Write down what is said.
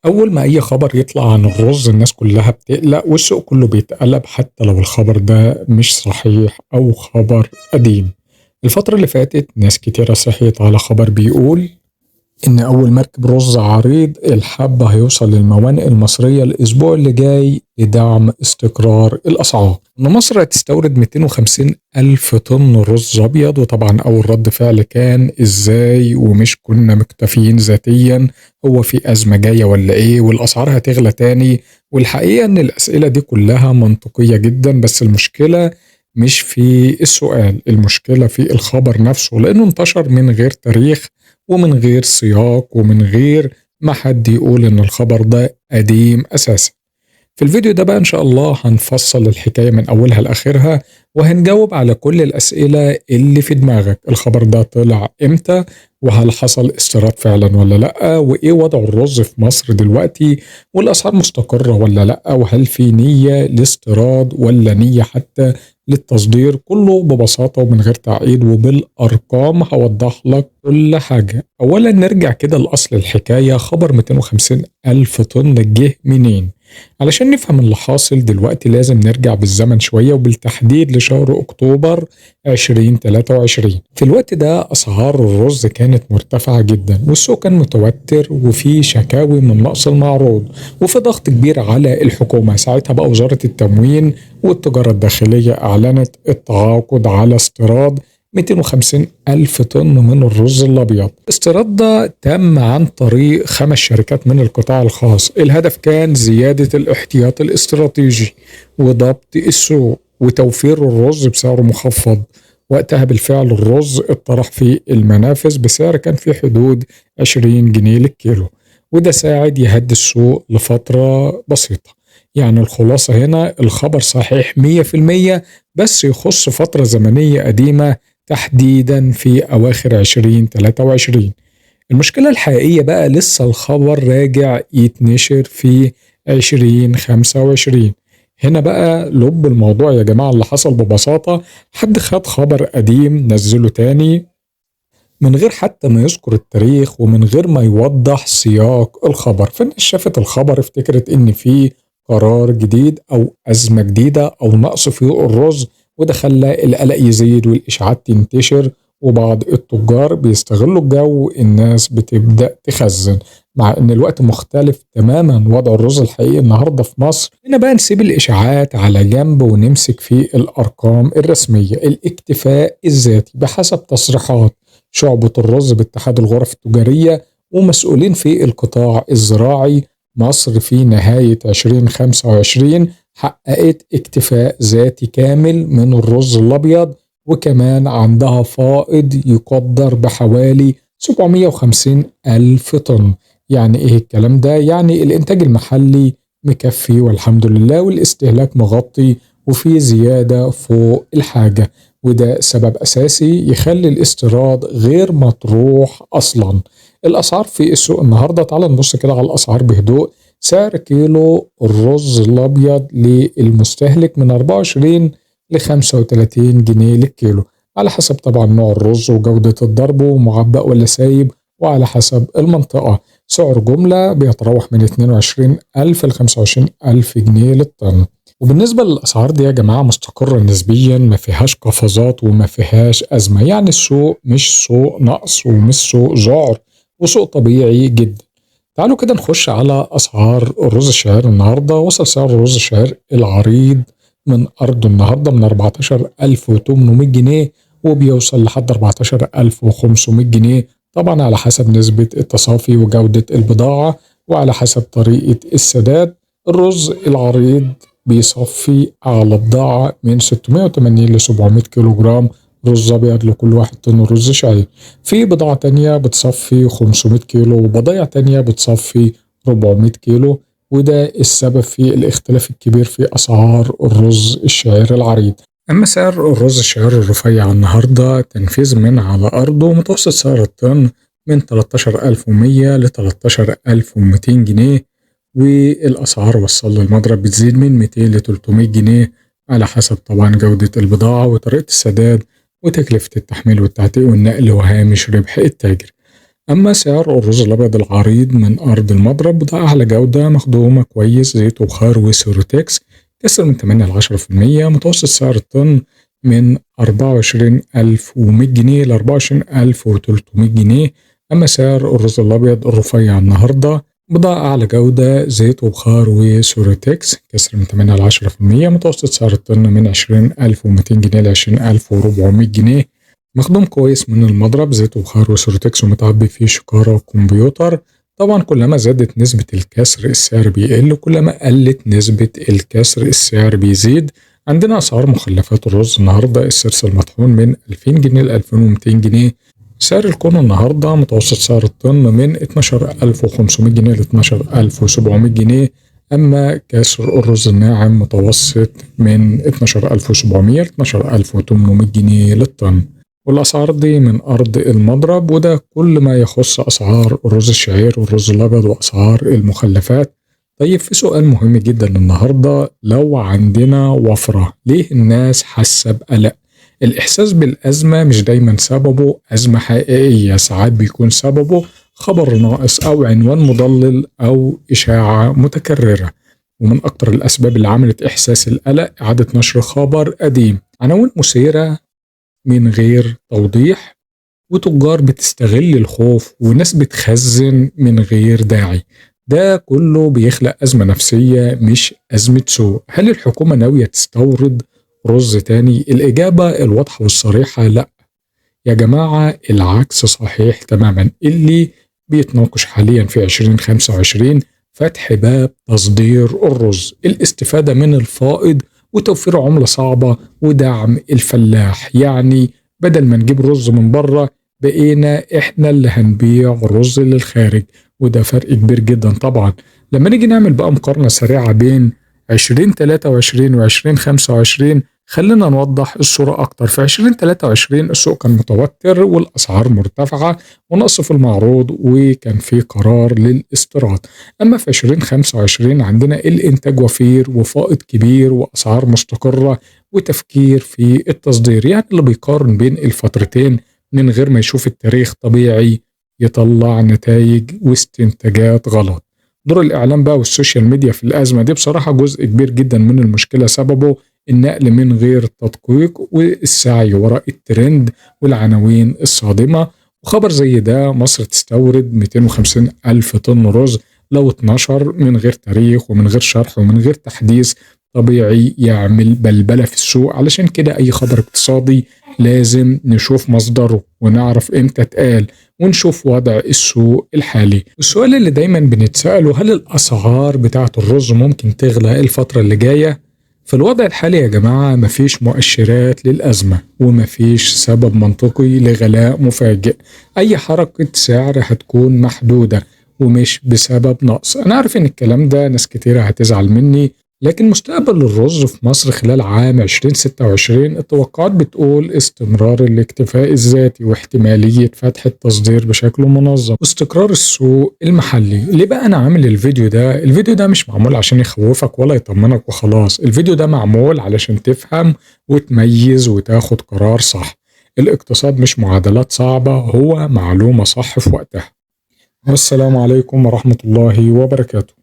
أول ما أي خبر يطلع عن الرز الناس كلها بتقلق والسوق كله بيتقلب، حتى لو الخبر ده مش صحيح أو خبر قديم. الفترة اللي فاتت ناس كتيرة صحيت على خبر بيقول إن أول مركب رز عريض الحبة هيوصل للموانئ المصرية الأسبوع اللي جاي لدعم استقرار الأسعار، إن مصر هتستورد 250 ألف طن رز أبيض. وطبعا أول رد فعل كان إزاي ومش كنا مكتفيين ذاتيا، هو في أزمة جاية ولا إيه، والأسعار هتغلى تاني؟ والحقيقة إن الأسئلة دي كلها منطقية جدا، بس المشكلة مش في السؤال، المشكلة في الخبر نفسه، لأنه انتشر من غير تاريخ ومن غير سياق ومن غير ما حد يقول إن الخبر ده قديم أساسا. في الفيديو ده بقى إن شاء الله هنفصل الحكاية من أولها لآخرها، وهنجاوب على كل الأسئلة اللي في دماغك. الخبر ده طلع إمتى؟ وهل حصل استيراد فعلا ولا لأ؟ وإيه وضع الرز في مصر دلوقتي؟ والأسعار مستقرة ولا لأ؟ وهل في نية لاستيراد ولا نية حتى للتصدير؟ كله ببساطة ومن غير تعقيد وبالأرقام هوضح لك كل حاجة. أولا نرجع كده لأصل الحكاية، خبر 250 ألف طن جه منين؟ علشان نفهم اللي حاصل دلوقتي لازم نرجع بالزمن شوية، وبالتحديد لشهر أكتوبر 2023. في الوقت ده أسعار الرز كانت مرتفعة جدا، والسوق كان متوتر، وفي شكاوي من نقص المعروض، وفي ضغط كبير على الحكومة. ساعتها بقى وزارة التموين والتجارة الداخلية أعلنت التعاقد على استيراد 250 ألف طن من الرز الأبيض. الاستيراد ده تم عن طريق 5 شركات من القطاع الخاص. الهدف كان زيادة الاحتياط الاستراتيجي وضبط السوق وتوفير الرز بسعر مخفض. وقتها بالفعل الرز اتطرح في المنافذ بسعر كان في حدود 20 جنيه للكيلو، وده ساعد يهدي السوق لفترة بسيطة. يعني الخلاصة هنا الخبر صحيح 100%، بس يخص فترة زمنية قديمة، تحديدا في أواخر 2023. المشكلة الحقيقية بقى لسه الخبر راجع يتنشر في 2025. هنا بقى لب الموضوع يا جماعة. اللي حصل ببساطة حد خد خبر قديم نزله تاني من غير حتى ما يذكر التاريخ ومن غير ما يوضح سياق الخبر. فالناس شافت الخبر افتكرت ان في قرار جديد او ازمة جديدة او نقص في الرز، وده خلى القلق يزيد والإشاعات تنتشر، وبعض التجار بيستغلوا الجو، الناس بتبدأ تخزن، مع ان الوقت مختلف تماما. وضع الرز الحقيقي النهارده في مصر. هنا بقى نسيب الإشاعات على جنب ونمسك في الأرقام الرسمية. الاكتفاء الذاتي بحسب تصريحات شعبة الرز باتحاد الغرف التجارية ومسؤولين في القطاع الزراعي، مصر في نهاية 2025 حققت اكتفاء ذاتي كامل من الرز الأبيض، وكمان عندها فائض يقدر بحوالي 750 ألف طن. يعني ايه الكلام ده؟ يعني الإنتاج المحلي مكفي والحمد لله، والاستهلاك مغطي، وفي زيادة فوق الحاجة، وده سبب أساسي يخلي الاستيراد غير مطروح أصلا. الأسعار في السوق النهاردة، تعال نبص كده على الأسعار بهدوء. سعر كيلو الرز الأبيض للمستهلك من 24 ل 35 جنيه للكيلو، على حسب طبعا نوع الرز وجودة الضرب ومعبأ ولا سايب، وعلى حسب المنطقة. سعر جملة بيتراوح من 22,000 ل 25,000 جنيه للطن. وبالنسبة للأسعار دي يا جماعة مستقرة نسبيا، ما فيهاش قفزات وما فيهاش أزمة. يعني السوق مش سوق نقص ومش سوق ذعر، وسوق طبيعي جدا. تعالوا كده نخش على أسعار الرز الشعير النهاردة. وصل سعر الرز الشعير العريض من أرضه النهاردة من 14,800 جنيه، وبيوصل لحد 14,500 جنيه، طبعا على حسب نسبة التصافي وجودة البضاعة وعلى حسب طريقة السداد. الرز العريض بيصفي على بضاعة من 680 ل 700 كيلو جرام رز أبيض لكل 1 طن رز شعير. في بضاعة تانية بتصفي 500 كيلو، وبضايع تانية بتصفي 400 كيلو، وده السبب في الاختلاف الكبير في أسعار الرز الشعير العريض. أما سعر الرز الشعير الرفيع النهاردة تنفيذ من على أرضه، متوسط سعر الطن من 13,100 ل 13,200 جنيه، والأسعار وصل للمضرب بتزيد من 200 ل 300 جنيه على حسب طبعا جودة البضاعة وطريقة السداد وتكلفة التحميل والتعتيق والنقل وهامش ربح التاجر. أما سعر الرز الأبيض العريض من أرض المضرب، ده أعلى جودة، مخدومة كويس، زيت وبخار وسيروتكس، كسر من 8 ل 10%. متوسط سعر الطن من 24100 جنيه ل 24300 جنيه. أما سعر الرز الأبيض الرفيع النهاردة، بضاعة أعلى جودة، زيت وبخار وسوريتكس، كسر من 8 ل 10%. متوسط سعر الطن من 20200 جنيه ل 20400 جنيه. مخدوم كويس من المضرب، زيت وبخار وسوريتكس، ومتعبي فيه شكارة وكمبيوتر. طبعا كلما زادت نسبة الكسر السعر بيقل، وكلما قلت نسبة الكسر السعر بيزيد. عندنا أسعار مخلفات الرز النهاردة، السرس المطحون من 2000 جنيه ل 2200 جنيه. سعر الكون النهاردة متوسط سعر الطن من 12500 جنيه ل 12700 جنيه. أما كسر الرز الناعم متوسط من 12700 ل 12800 جنيه للطن. والأسعار دي من أرض المضرب، وده كل ما يخص أسعار الرز الشعير والرز الأبيض وأسعار المخلفات. طيب في سؤال مهم جدا النهاردة، لو عندنا وفرة ليه الناس حاسة بقلق؟ الإحساس بالأزمة مش دايما سببه أزمة حقيقية، ساعات بيكون سببه خبر ناقص أو عنوان مضلل أو إشاعة متكررة. ومن أكتر الأسباب اللي عملت إحساس القلق إعادة نشر خبر قديم، عناوين مثيرة من غير توضيح، وتجار بتستغل الخوف، وناس بتخزن من غير داعي. ده كله بيخلق أزمة نفسية مش أزمة سوق. هل الحكومة ناوية تستورد رز تاني؟ الإجابة الواضحة والصريحة لا يا جماعة، العكس صحيح تماما. اللي بيتناقش حاليا في 2025 فتح باب تصدير الرز، الاستفادة من الفائض وتوفير عملة صعبة ودعم الفلاح. يعني بدل ما نجيب رز من بره بقينا احنا اللي هنبيع رز للخارج، وده فرق كبير جدا. طبعا لما نيجي نعمل بقى مقارنة سريعة بين 2023 و 2025، خلينا نوضح الصورة أكتر. في 2023 السوق كان متوتر والأسعار مرتفعة ونقص في المعروض، وكان في قرار للاستيراد. أما في 2025 عندنا الإنتاج وفير وفائض كبير وأسعار مستقرة وتفكير في التصدير. يعني اللي بيقارن بين الفترتين من غير ما يشوف التاريخ طبيعي يطلع نتائج واستنتاجات غلط. دور الإعلام بقى وال social media في الأزمة دي بصراحة جزء كبير جدا من المشكلة، سببه النقل من غير تدقيق والسعي وراء الترند والعناوين الصادمة. وخبر زي ده، مصر تستورد 250 ألف طن رز، لو اتنشر من غير تاريخ ومن غير شرح ومن غير تحديث طبيعي يعمل بلبلة في السوق. علشان كده أي خبر اقتصادي لازم نشوف مصدره ونعرف امتى اتقال ونشوف وضع السوق الحالي. السؤال اللي دايما بنتسأله، هل الأسعار بتاعة الرز ممكن تغلى الفترة اللي جاية؟ في الوضع الحالي يا جماعة مفيش مؤشرات للأزمة ومفيش سبب منطقي لغلاء مفاجئ. أي حركة سعر هتكون محدودة ومش بسبب نقص. أنا عارف إن الكلام ده ناس كتيرة هتزعل مني، لكن مستقبل الرز في مصر خلال عام 2026 التوقعات بتقول استمرار الاكتفاء الذاتي واحتمالية فتح التصدير بشكل منظم واستقرار السوق المحلي. ليه بقى أنا عامل الفيديو ده؟ الفيديو ده مش معمول عشان يخوفك ولا يطمنك وخلاص، الفيديو ده معمول علشان تفهم وتميز وتاخد قرار صح. الاقتصاد مش معادلات صعبة، هو معلومة صح في وقتها. والسلام عليكم ورحمة الله وبركاته.